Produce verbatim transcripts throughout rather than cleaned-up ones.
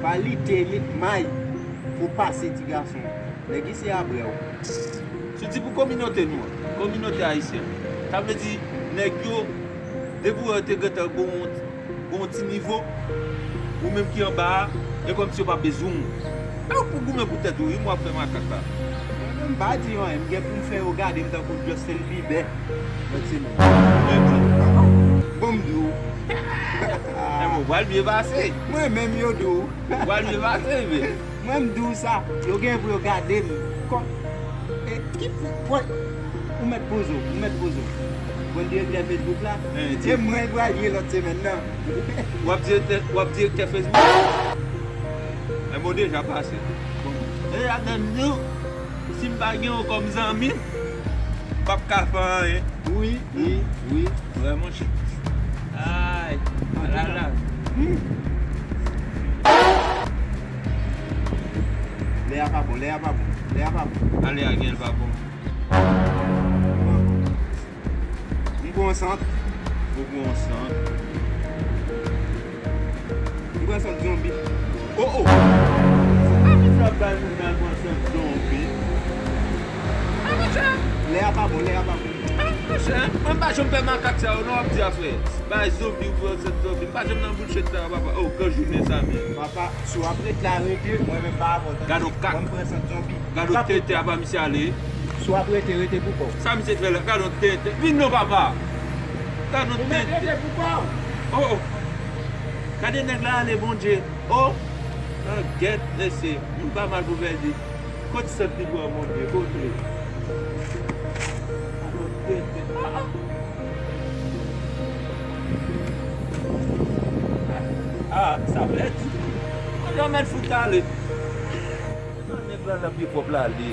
Pa lite, lit may pou pase ti gason. Nèg isi apre w. Si w di pou kominote nou an, kominote ayisyèn, sa vle di nèg yo, depi w wè yo te gentan gon, gon ti nivo, ou menm ki anba a, e kòmsi yo pa bezwen w. E w pou goumen pou tèt ou, wi, mwen ap fè makak la. Mwen menm m pa di anyen, m gen pou m fè yo gade m tankou Justin Bieber. Mwen se nou. Bon, m di w. E mwen pral byen pase. Mwen menm yo di w. Pral byen pase, men. Mwen m di w sa, yo gen pou yo gade m. Kòm, e, ki pou, pwen, ou mèt poze w, ou mèt poze w. Pwen direktè Facebook la, e, se mwen l pral ye lòt semèn nan. W ap direktè, w ap direktè Facebook? E bon, deja pase. Bon. E, atann nou, si m pa gen w kòm zanmi, m p ap ka fè anyen. Wi, wi, wi. Vre, monchè. Ay, alala. Hmm. Lè a pa bon, lè a pa bon, lè a pa bon. Ale a gen l pa bon. M pran sant. Ou pran sant. M pran sant zonbi. Oh, oh! Sa ki sa bay moun nan pran sant zonbi? Ah, monchè! Lè a pa bon, lè a pa bon. Ah, monchè, mwen m pa janm fè makak sa yo, non, w ap di a frè. Bay zonbi, ou pran sant zonbi. M pa janm nan bullshit sa yo, papa. Oh, gran jounen sa, men. Papa, si w ap ret la, rete, mwen menm pa avè w, tande? Gade yon kak. Mwen m pran sant zonbi. Gade yon tenten apa misye ale. Si w ap rete, rete pou kò w. Sa misye fè la? Gade yon tenten. Vin non, papa. Gade yon tenten. Ou mèt rete pou kò w. Oh, oh. Gade nèg la ale, Bondye. Oh. Nan gèt, mesye. Moun pa mal pou pèdi. Kot sant li pran, Bondye? Kote? Gade yon tenten. Ah, ah. Ah, sa pèdi. Mwen mèt fout ale. Nèg la nan pye pwòp la ale.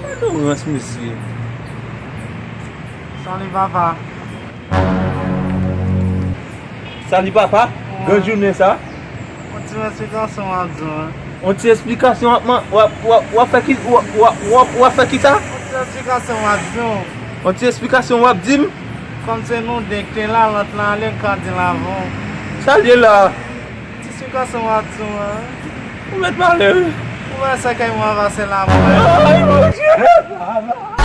Gade yon rans, mesye. Sali, papa. Sali, papa. Wi. Gran jounen sa. Yon ti esplikasyon w ap di w, wi. Yon ti esplikasyon w ap man-, w ap, w ap, w ap fè ki, w ap, w ap, w ap, w ap fè ki sa? Yon ti esplikasyon w ap di w. Yon ti esplikasyon w ap di m? Kòm se nou de k te la, lòt la ale, m ka di l avan w. Sa l ye la? Ti esplikasyon w ap di w, wi. Ou mèt pale, wi. Ou wè sèkèy mwen pase la, mwen. Ay, Bondye!